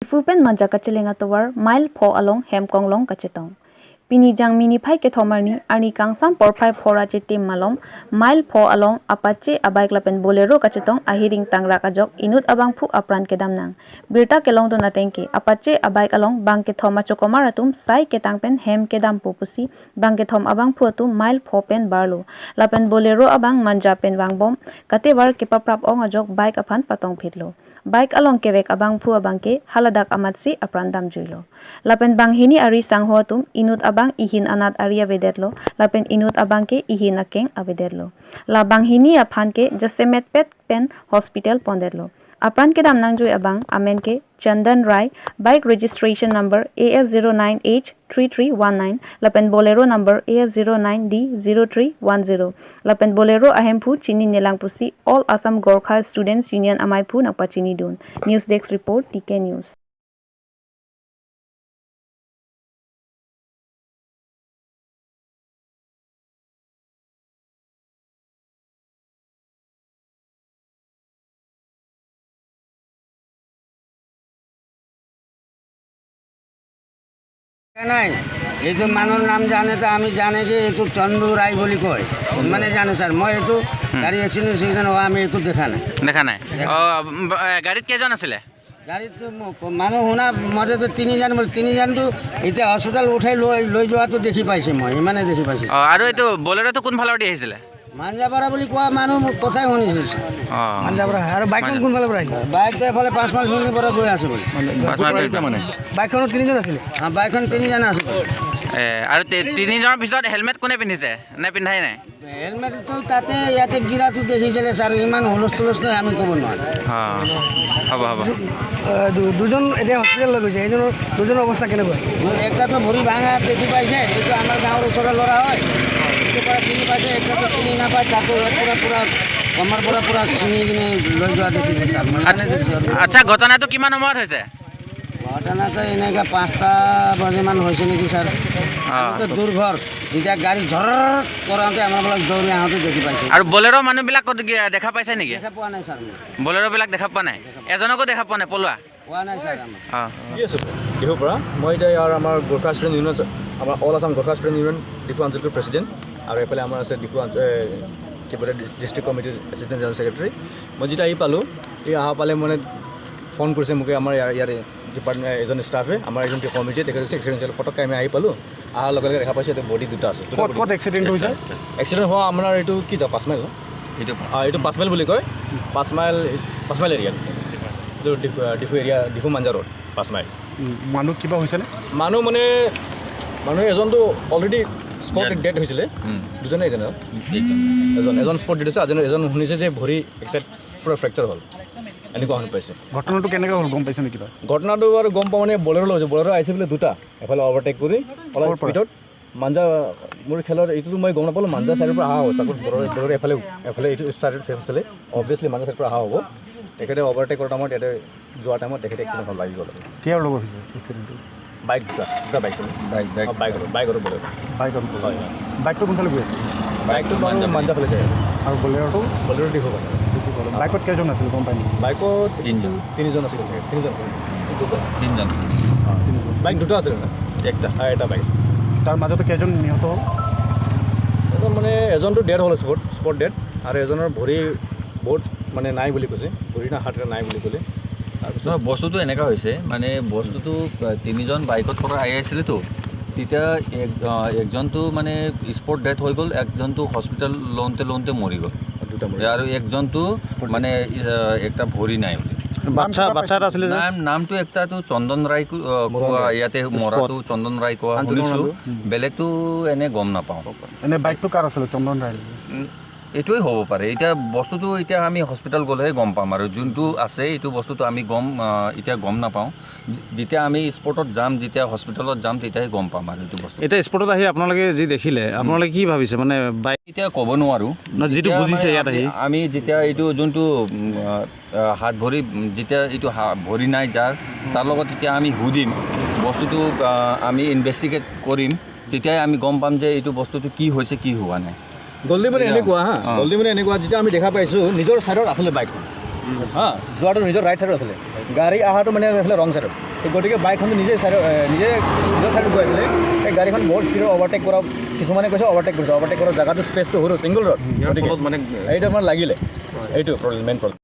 Diphu pen manja kachelenga towar mile pho along hem konglong kachetong. Pini jang mini phai ke thomarni ani kangsam por phai phora che team malom mile pho along apache a bike lapen bolero kachetong ahiring tangra kajok inut abang phu apran ke damnang. Birta kelong do natengke apache a bike along bang ke thoma chokomar atum sai ke tangpen hem ke dam pupusi bang ke thom abang phu atum mile pho pen barlo lapen bolero abang manja pen wangbom katewar ke paprap ong ajok bike aphan patong phitlo. Bike along kewek abang phu abang ke haladak amatsi apran dam juilo. Lapen bang hini ari sangho atum inut abang ihin anat ari avederlo lapen inut abang ke ihin akeng avederlo. La bang hini aphan ke jasemet pet pen hospital ponderlo. Apran ke damnang jui abang amen ke Chandan Rai bike registration number AS09H3319 lapen bolero number AS09D0310 lapen bolero ahemphu chini nelangpusi All Assam Gorkha Students Union amaipu nakpa chini dun. News Desk report, TK News. নাই এইটো মানুহৰ নাম জানে তো আমি জানে যে এইটো চন্দু ৰায় বুলি কয়, মানে জানো ছাৰ। মই এইটো গাড়ী এক্সিডেণ্ট চেক্সিডেণ্ট হোৱা আমি একো দেখা নাই। দেখা নাই। অঁ, গাড়ীত কেইজন আছিলে? গাড়ীত মানুহ শুনা মতেতো তিনিজন বুলি, তিনিজনটো এতিয়া হস্পিটেল উঠাই লৈ লৈ যোৱাটো দেখি পাইছে, মই ইমানেই দেখি পাইছোঁ। অঁ, আৰু এইটো বলেৰ'টো কোনফালৰ দি আহিছিলে? মাঞ্জাপাৰা বুলি কোৱা মানুহ মোক কথাই শুনিছোঁ। অঁ, মাঞ্জাপাৰা। আৰু বাইকখন কোনফালৰ পৰা আহিছে? বাইকটো এফালে 5 মাইল শুনিৰ পৰা গৈ আছোঁ বুলি। মানে বাইকখনত তিনিজন আছিলে? অঁ, বাইকখন তিনিজন আছিল। আৰু তিনিজনৰ পিছত হেলমেট কোনে পিন্ধিছে নে পিন্ধাই নাই? হেলমেটটো তাতে ইয়াতে গিৰাটো দেখিছিলে ছাৰ, ইমান হুলস্থুল আমি ক'ব নোৱাৰোঁ। অঁ, হ'ব হ'ব। দুজন এতিয়া হস্পিটেল লৈ গৈছে, এইজনৰ দুজনৰ অৱস্থা কেনেকুৱা? একটাতো ভৰি ভাঙা দেখি পাইছে, এইটো আমাৰ গাঁৱৰ ওচৰৰ ল'ৰা হয়, এইটো পৰা চিনি পাইছে। একটাতো চিনি নাপায়, তাতো পুৰা পুৰা কমাৰ পৰা পুৰা চিনি কিনে লৈ যোৱা দেখিছে ছাৰ। আচ্ছা, ঘটনাটো কিমান সময়ত হৈছে? ঘটনাটো এনেকৈ 5টা বজামান হৈছে নেকি ছাৰ। দূৰ ঘৰ যেতিয়া গাড়ী ঝৰ কৰাওঁতে আমাৰ বিলাক দৌৰি আহোঁতে দেখি পাইছোঁ। আৰু বলেৰ' মানুহবিলাক ক'ত দেখা পাইছে নেকি? দেখা পোৱা নাই ছাৰ। বলেৰ'বিলাক দেখা পোৱা নাই, এজনকো দেখা পোৱা নাই, পলোৱা পোৱা নাই ছাৰ। অঁ, কি আছোঁ ডিফুৰ পৰা। মই এতিয়া ইয়াৰ আমাৰ গোৰ্খা ষ্টুডেণ্ট ইউনিয়ন, আমাৰ all Assam Gorkha student union Diphu আঞ্চলিকৰ প্ৰেচিডেণ্ট, আৰু এইফালে আমাৰ আছে ডিফু অঞ্চল কি বোলে ডিষ্ট্ৰিক্ট কমিটিৰ এছিষ্টেণ্ট জেনেৰেল ছেক্ৰেটাৰী। মই যেতিয়া আহি পালোঁ, এই অহা পালে মানে ফোন কৰিছে মোক আমাৰ ইয়াৰে ডিপাৰ্টমেণ্ট এজন ষ্টাফে, আমাৰ এজন কমিটিয়ে, তেখেত হৈছে এক্সিডেণ্ট হৈছে। ফটককৈ আমি আহি পালোঁ, অহাৰ লগে লগে দেখা পাইছোঁ এইটো বডি দুটা আছে। ক'ত এক্সিডেণ্ট হৈছে? এক্সিডেণ্ট হোৱা আপোনাৰ এইটো কি যাওঁ 5 মাইল, এইটো এইটো 5 মাইল বুলি কয়, 5 মাইল, 5 মাইল এৰিয়াত, এইটো Diphu area, Diphu Manja road, 5 mile. মানুহ কিবা হৈছেনে? মানুহ মানে মানুহ এজনটো অলৰেডি স্পট ডেড হৈছিলে, দুজনে এজন এজন এজন স্পট ডেড হৈছে, এজন শুনিছে যে ভৰি এক চাইড পূৰা ফ্ৰেকচাৰ হ'ল, এনেকুৱা শুনি পাইছে। ঘটনাটো কেনেকৈ হ'ল গম পাইছে নেকি? ঘটনাটো বাৰু গম পাওঁ, মানে বলেৰ' লৈ বলেৰ' আহিছে বোলে দুটা, এফালে অভাৰটেক কৰি অলপ স্পীডত মাঞ্জা, মোৰ খেলৰ এইটোতো মই গম নাপালোঁ, মাঞ্জা চাইডৰ পৰা অহা হ'ব তাকো বলেৰ' এফালে এফালে এইটো চাইডত ফেচ আছিলে, অবভিয়াছলি মাঞ্জা চাইডৰ পৰা অহা হ'ব। তেখেতে অভাৰটেক কৰা টাইমত ইয়াতে যোৱাৰ টাইমত তেখেতে এক্সিডেণ্ট হ'ল, লাগি গ'ল। কিহৰ লগত হৈছে এক্সিডেণ্টটো? বাইক দুটা, দুটা বাইক আছিলে, বাইক বাইক আৰু বলেৰ'। বাইক আৰু হয় হয়। বাইকটো কোনফালে গৈ আছে? বাইকটো বাৰু মাঞ্জা ফালে যায়। আৰু বলেৰ'টো? বলেৰ' ডিফু ফালে। বাইকত কেইজন আছিল গম পাই নেকি? বাইকত তিনিজন আছিল চাগে, তিনিজন, দুটা, তিনিজন। বাইক দুটা আছিল না? একটা। হয়, এটা বাইক। তাৰ মাজতে কেইজন নিহত হ'ল? এজন মানে এজনটো ডেড হ'ল, স্পট ডেড, আৰু এজনৰ ভৰি বহুত মানে নাই বুলি কৈছে, ভৰি না হাত নাই বুলি ক'লে। তাৰপিছত বস্তুটো এনেকুৱা হৈছে, মানে বস্তুটো তিনিজন বাইকত পৰা আহি আছিলেতো, তেতিয়া একজনটো মানে স্পট ডেথ হৈ গ'ল, একজনটো হস্পিটেল লওঁতে লওঁতে মৰি গ'ল, আৰু একজনটো মানে একটা ভৰি নাই বুলি। বাচ্চা বাচ্চা এটা আছিলে? নামটো একটাটো চন্দন ৰায়, ইয়াতে মৰাটো চন্দন ৰায় কোৱা শুনিছোঁ, বেলেগটো এনে গম নাপাওঁ। এনে বাইকটো কাৰ আছিলে? চন্দন ৰায় এইটোৱে হ'ব পাৰে। এতিয়া বস্তুটো এতিয়া আমি হস্পিটেল গ'লেহে গম পাম, আৰু যোনটো আছে এইটো বস্তুটো আমি গম এতিয়া গম নাপাওঁ। যেতিয়া আমি স্পটত যাম, যেতিয়া হস্পিটেলত যাম, তেতিয়াহে গম পাম আৰু এইটো বস্তু। এতিয়া স্পটত আহি আপোনালোকে যি দেখিলে, আপোনালোকে কি ভাবিছে? মানে বাইক এতিয়া ক'ব নোৱাৰোঁ, যিটো বুজিছে ইয়াত আহি আমি যেতিয়া এইটো যোনটো হাত ভৰি, যেতিয়া এইটো ভৰি নাই যাৰ, তাৰ লগত তেতিয়া আমি সুধিম বস্তুটো, আমি ইনভেষ্টিগেট কৰিম, তেতিয়াই আমি গম পাম যে এইটো বস্তুটো কি হৈছে কি হোৱা নাই। গল্ডি মানে এনেকুৱা, হা, গল্ডি মানে এনেকুৱা, যেতিয়া আমি দেখা পাইছোঁ নিজৰ ছাইডত আছিলে বাইকখন, হা, যোৱাটো নিজৰ ৰাইট ছাইডত আছিলে, গাড়ী অহাটো মানে এইফালে ৰং ছাইডত। গতিকে বাইকখনটো নিজে ছাইডত, নিজে নিজৰ ছাইডত গৈ আছিলে। এই গাড়ীখন বহুত স্পীডত অভাৰটেক কৰা, কিছুমানে কৈছে অভাৰটেক কৰিছে, অভাৰটেক কৰা জেগাটো স্পেচটো সৰু, ছিংগল ৰোড, গতিকে মানে এইটো মানে লাগিলে, এইটো প্ৰব্লেম, মেইন প্ৰব্লেম।